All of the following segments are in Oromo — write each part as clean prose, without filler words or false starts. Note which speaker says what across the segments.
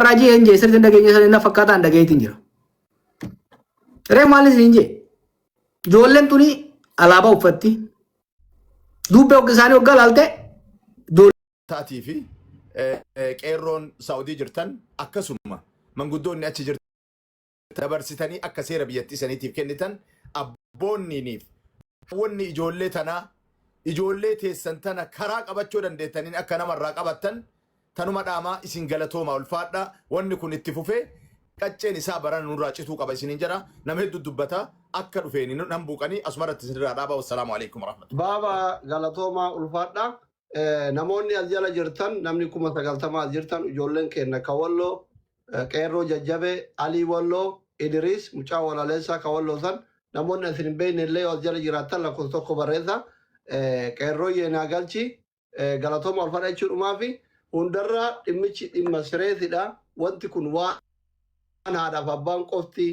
Speaker 1: Raajii een jee sirriitti hin dhageenye sana na fakkaataan dhagayeetiin jira. Ree maal isin jee? Ijoolleen tuni alaabaa uffatti. Duubbee hogga isaanii hoggaa laalte
Speaker 2: taatii fi qeerroon Saa'udii jirtan akkasuma manguddoonni achi jirtan dabarsitanii akka seera biyyattii saniitiif kennitan abboonniiniif wanni ijoollee tanaa ijoollee teessan tana karaa qabachuu dandeettaniin akka namarraa qabattan tanuma dhaamaa isin galatoomaa ulfaadha. Wanni kun itti fufee qacceen isaa barana nurraa cituu qaba isiniin jedha. Nama hedduu dubbata akka dhufeen nan buuqanii asumarratti isinirraa dhaaba. Wassalaamu alaikum warahmatullahi.
Speaker 3: Baaba galatoomaa ulfaadha. Namoonni as jala jirtan namni 90,000 as jirtan ijoolleen keenya ka walloo qeerroo jajjabee Alii Walloo Idriis mucaa walaleessaa ka walloo san namoonni asin hin beekne illee yoo as jala jiraattan lakkoofsa tokko barreessa. Qeerroo yeenaa galchi galatooma ulfaadha jechuudhumaa fi hundarraa dhimmichi dhimma sireesidha. Wanti kun waan haadhaaf abbaan qofti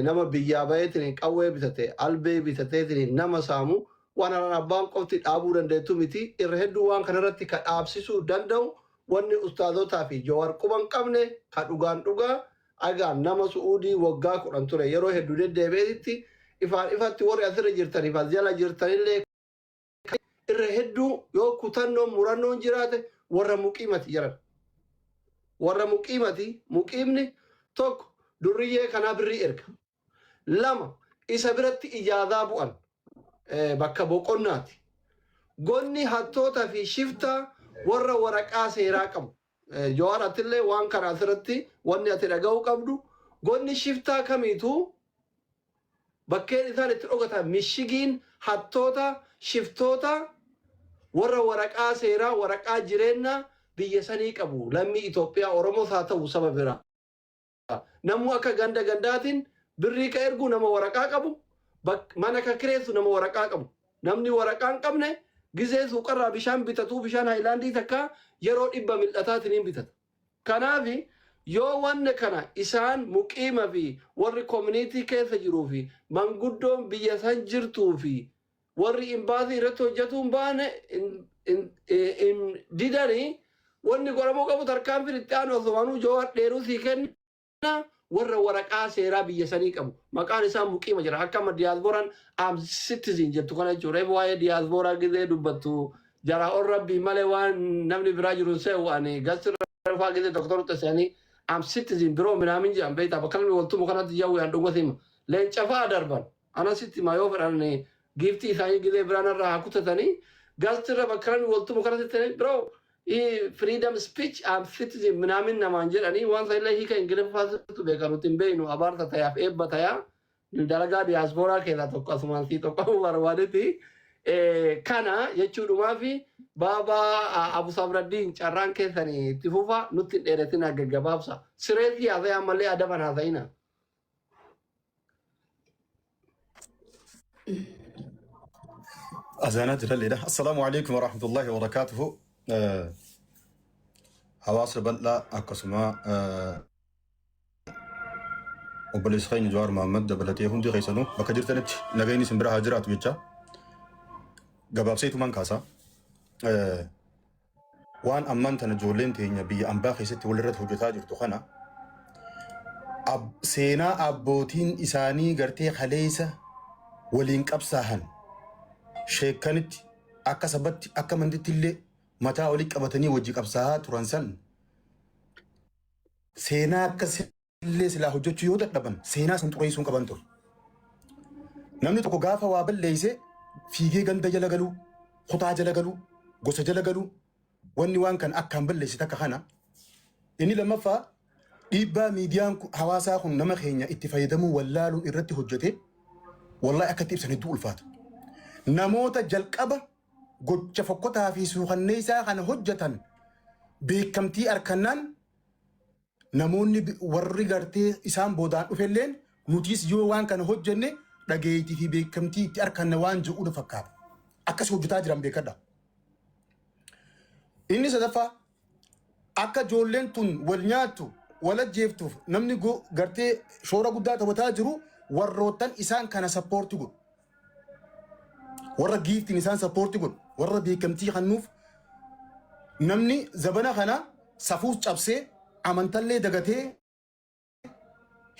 Speaker 3: nama biyyaa baheetiin qawwee bitate albee bitateetiin nama saamu waan haadhaan abbaan qofti dhaabuu dandeettu miti. Irra hedduu waan kanarratti ka dhaabsisuu danda'u wanni ustaazotaa fi Jawar quba hin qabne ka dhugaan dhugaa agaan nama Su'uudii waggaa 10 ture yeroo hedduu deddeebi'eetitti ifaan ifatti warri asirra jirtaniif as jala jirtanillee irra hedduu yoo kutannoon murannoon jiraate warra muqiimati jedhan. Warra muqiimati muqiimni tokko durriyyee kanaa birrii erga. Lama isa biratti ijaazaa bu'an bakka boqonnaati. Gonni hattoota fi shiftaa warra waraqaa seeraa qabu. Jawaar atillee waan kana asirratti wanni ati dhaga'uu qabdu gonni shiftaa kamiituu Bakkeen isaan itti dhokatan mishigiin hattoota, shiftoota, warra waraqaa seeraa, waraqaa jireennaa biyya sanii qabu. Lammii Itoophiyaa Oromoos haa ta'u saba biraa. Namuu akka ganda gandaatiin birrii ka ergu nama waraqaa qabu, mana ka kireessu nama waraqaa qabu. Namni waraqaa hin qabne gizee suuqarraa bishaan bitatuu bishaan hayilaandii takkaa yeroo 100 mil'ataatiniin bitata. Kanaaf yoo wanna kana isaan muqiima fi warri community keessa jiruu fi manguddoon biyya san jirtuu fi warri imbaasii irratti hojjatuu hin baane hin didani wanni godhamuu qabu tarkaanfiin itti aanu asumaanuu Jawar dheeruu sii kenna warra waraqaa seeraa biyya sanii qabu maqaan isaa muqiima jira akka amma diyaasbooraan am citizen jettu kana jechuudha. Reefu waa'ee diyaaspooraa gizee dubbattu jaraa ol rabbii malee waan namni biraa jiru hin se'u ani gastirra faa gizee tokko tokko se'anii am citizen biroo minaamin jedhan beektaa bakka namni waltumu kanatti jawwe an dhuguma sima leenca fa'a darban ana sitti ma yoo fedhan giiftii isaanii gizee biraa narraa haa kutatanii gastirra bakka namni waltumu kanatti ta'e biroo freedom speech am citizen minaamin namaan jedhanii waan sanillee hiika ingiliffaa sirriitti beekan nuti hin beeknu abaarsa tayaaf eebba tayaa dalagaa diyaaspooraa keessaa tokko asumaan sii tokko barbaadetti kana jechuudhumaa fi baabaa Abu Sabraddiin carraan keessanii itti fufa nutti hin dheeretina gaggabaabsa. Sireetii haasa'e ammallee adaban haasa'ina.
Speaker 4: Azaanaa jiralleedha. Assalaamu alaikum warahmatullahi wabarakaatuhu. Hawaasa bal'aa akkasuma obboleessa keenya Jawaar Mohaammed dabalatee hundi keessanuu bakka jirtanitti nagayni isin bira haa jiraatu jecha gabaabseetuman kaasa. Waan ammaan tana ijoolleen teenya biyya ambaa keessatti walirratti hojjetaa jirtu kana seenaa abbootiin isaanii gartee kaleessa waliin qabsaahan sheekkanitti akka sabatti akka amantitti illee mataa olii qabatanii wajji qabsaahaa turan san seenaa akka illee silaa hojjechuu yoo dadhaban seenaa san xureessuu hin qaban ture. Namni tokko gaafa waa balleeyse fiigee ganda jala galuu, kutaa jala galuu, gosa jala galuu wanni waan kana akkaan balleesse takka kana. Inni lammaffaa dhiibbaa miidiyaan hawaasaa kun nama keenya itti fayyadamuu wallaaluun irratti hojjete wallahi akka itti ibsan hedduu ulfaata. Namoota jalqaba gocha fokkotaa fi suukanneessaa kana hojjetan beekamtii arkannaan namoonni warri gartee isaan boodaan dhufelleen nutiis yoo waan kana hojjenne dhageettii fi beekamtii itti arkanna waan jedhu fakkaata. Akkas hojjetaa jiran beekadha. Inni sadaffaa akka ijoolleen tun wal nyaattu wal ajjeeftuuf namni gartee shoora guddaa taphataa jiru warroottan isaan kana sappoorti godhu. Warra giiftiin isaan sappoorti godhu warra beekamtii kennuuf namni zabana kana safuus cabsee Amantallee dagatee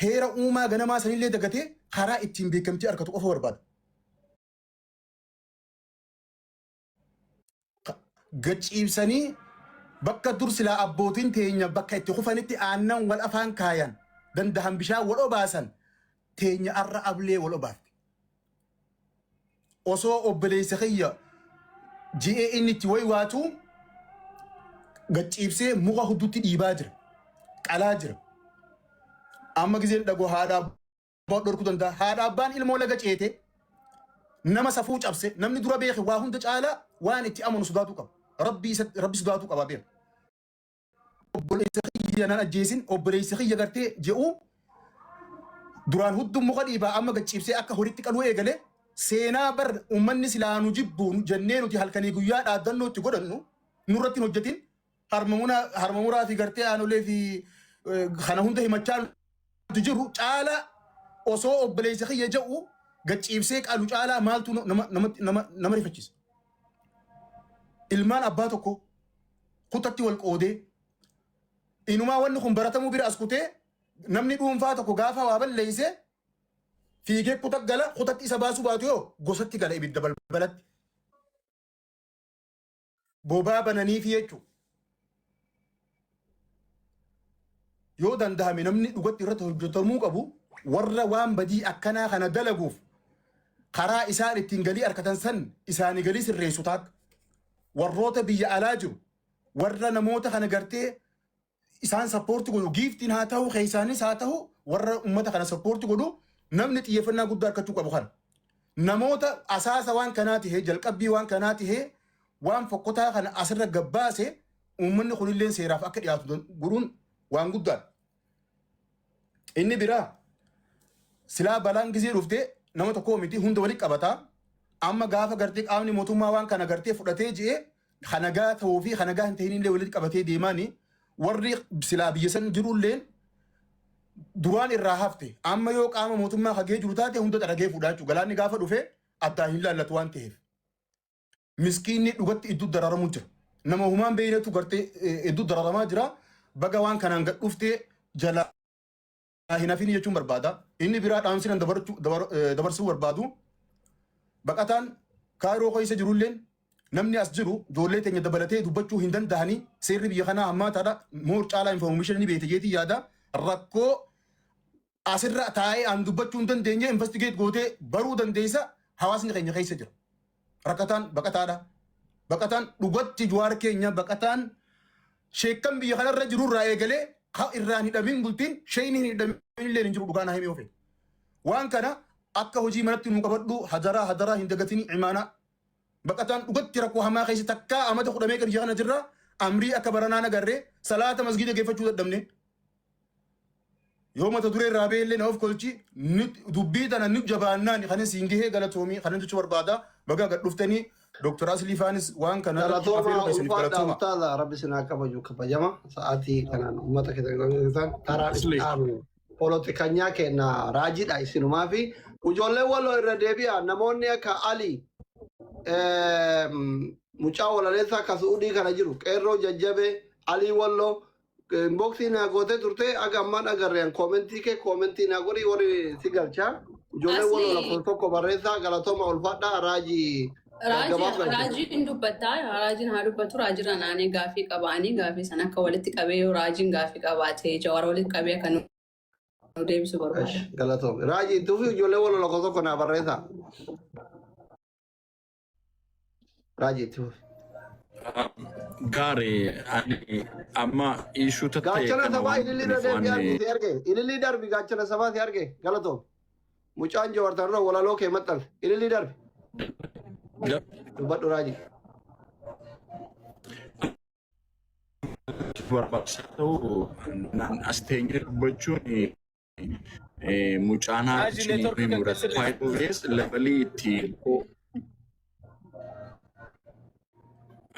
Speaker 4: heera uumaa ganamaa sanillee dagatee karaa ittiin beekamtii argatu qofa barbaada. Gaciibsanii bakka dur silaa abbootiin teenya bakka itti kufanitti aannan wal afaan kaayan dandahan bishaan wal obaasan teenya arra ablee wal obaafte. Osoo obboleessa kiyya ji'ee inni itti waywaatu gaciibsee muka huddutti dhiibaa jira. Qalaa jira. Amma gizeen dhagoo haadha abbaa dhorkuu danda'a. Haadha abbaan ilmoo laga ceete nama safuu cabse namni dura beeke waa hunda caalaa waan itti amanu sodaatuu qaba. Rabbi isa rabbi sodaatuu qaba beeka. Obboleessa kiyya nan ajjeesin obboleessa kiyya gartee je'u duraan hudduu muka dhiibaa amma gad ciibsee akka horitti qaluu eegale seenaa bar uummanni silaa nu jibbu jennee nuti halkanii guyyaa dhaaddannoo itti godhannu nurratti hin hojjetin harma muraa fi gartee aanolee fi kana hunda himachaa nuti jiru caalaa osoo obboleessa kiyya jedhu gad ciibsee qalu caalaa maaltu nama rifachiisa. Ilmaan abbaa tokko kutatti wal qoodee inumaa wanni kun baratamuu bira as kutee namni dhuunfaa tokko gaafa waa balleeyse fiigee kuta gala kutatti isa baasuu baatu yoo gosatti gala ibidda balbalatti. Bobaa bananiifi jechuudha. Yoo dandahame namni dhugatti irratti hojjetamuu qabu warra waan badii akkanaa kana dalaguuf karaa isaan ittiin galii argatan san isaanii galii sirreessu taata. Warroota biyya alaa jiru warra namoota kana gartee isaan support godhu giiftiin haa ta'u keessaanis haa ta'u warra uummata kana support godhu namni xiyyeeffannaa guddaa argachuu qabu kana. Namoota asaasa waan kanaa tahee jalqabbii waan kanaa tahee waan fokkotaa kana asirra gabbaase uummanni kunillee seeraaf akka dhiyaatu godhuun waan guddaadha. Inni biraa silaa balaan gizee dhufte nama tokko miti hunda walitti qabataa. Amma gaafa gartee qaamni mootummaa waan kana gartee fudhatee ji'ee hanagaa ta'uu fi hanagaa hin ta'in illee walitti qabatee deemaani warri silaa biyya san jirulleen duraan irraa hafte amma yoo qaama mootummaa hagee jiru taate hunda xaragee fuudhaa jechuudha. Galaanni gaafa dhufe addaan hin laallatu waan ta'eef. Miskiinni dhugatti iddoo dararamu jira. Nama humaan beeynetu gartee iddoo dararamaa jira. Baga waan kanaan gad dhuftee jalaa hin hafin jechuun barbaada. Inni biraa dhaamsinan dabarsuu barbaadu. Baqataan Kaayiroo keessa jirulleen namni as jiru ijoollee teenya dabalatee dubbachuu hin danda'anii seerri biyya kanaa hammaataadha. More caalaa information ni beekte jeetii yaada. Rakkoo asirra taa'ee aan dubbachuu hin dandeenye investigate gootee baruu dandeessa hawaasni keenya keessa jira. Rakkataan baqataadha. Baqataan dhugatti Jawaar keenya baqataan sheekkan biyya kanarra jirurraa eegalee ha irraan hidhamin bultiin sheeyni hin hidhamin illee hin jiru dhugaa naa himee ofe. Waan kana akka hojii manatti nuu qabadhu hadaraa hadaraa hin dagatinii imaanaa. Baqataan dhugatti rakkoo hamaa keessa takkaa amata kudha meeqa biyya kana jirra amrii akka baranaa nagarree salaata masgiida geeffachuu dadhabne. Yoo mata duree irraa beellee na of kolchi dubbii tana nu jabaannaan kanin siin gahee galatoomii kanin jechuu barbaada baga gad dhuftanii Dr. Aslii Faanis waan kana irratti
Speaker 3: Galatooma
Speaker 4: afeeruu keessaniif
Speaker 3: ulfaadha
Speaker 4: galatooma.
Speaker 3: ustaaza rabbi isin haa kabaju kabajama sa'aatii kanaan uummata keessan taraan itti
Speaker 5: Asli.
Speaker 3: aanu polotikanyaa kenna raajiidha isinumaa fi ijoolleen waloo irra deebi'a namoonni akka Ali mucaa walaleessaa akka Su'uudii kana jiru qeerroo jajjabee Alii Walloo inboxii naa gootee turte aga ammaan agarreen koomentii kee koomentii naa godhi warri si galchaa ijoolleen waloo
Speaker 6: Asli
Speaker 3: lakkoofsa tokko barreessaa galatooma ulfaadhaa raajii gabaaf galcha.
Speaker 6: Raajiin dubbataa raajiin haa dubbatu raajirra naanee gaafii qabaanii gaafii sana akka walitti qabee yoo raajiin gaafii qabaate Jawar walitti qabee akka nu deebisu barbaada.
Speaker 3: Galatoome. Raajii tufi ijoollee waloo lakkoofsa tokko naa barreessaa. Raajii tufi.
Speaker 5: Gaarii ani amma issue tatta'e
Speaker 3: Gaachana
Speaker 5: kana
Speaker 3: sabaa
Speaker 5: waan
Speaker 3: ilillii irra
Speaker 5: dhufaniif
Speaker 3: deebi'ee
Speaker 5: waan
Speaker 3: argu si arge. Ilillii darbi gaachana sabaa si arge. Galatoome. Mucaan Jawar Tarroo walaloo kee maxxanse. Ilillii darbi. Dubbadhu raajii.
Speaker 5: barbaachisaa ta'u as teenyee dubbachuun mucaan
Speaker 7: Raajii
Speaker 5: haati
Speaker 7: neetworkii kan
Speaker 5: himu
Speaker 7: sirreeffadhu.
Speaker 5: rakkoo levelii itti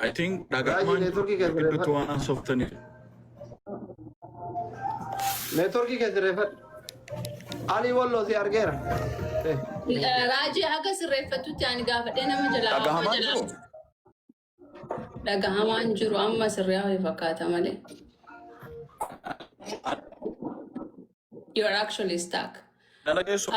Speaker 5: I think
Speaker 3: Raajii
Speaker 5: dhagahamaan
Speaker 3: neetworkii kee
Speaker 5: gidduutti
Speaker 3: sirreeffadhu.
Speaker 5: waan haasoftaniif.
Speaker 3: Neetworkii kee sirreeffadhu. Alii Walloo si argeera.
Speaker 6: Raajii haga sirreeffattutti ani gaafadhee nama jalaa
Speaker 5: Dhagahamaa jiru?
Speaker 6: Dhagahamaan jiru amma sirriyaa fakkaata malee. You are actually stuck.
Speaker 5: Na dhageessu?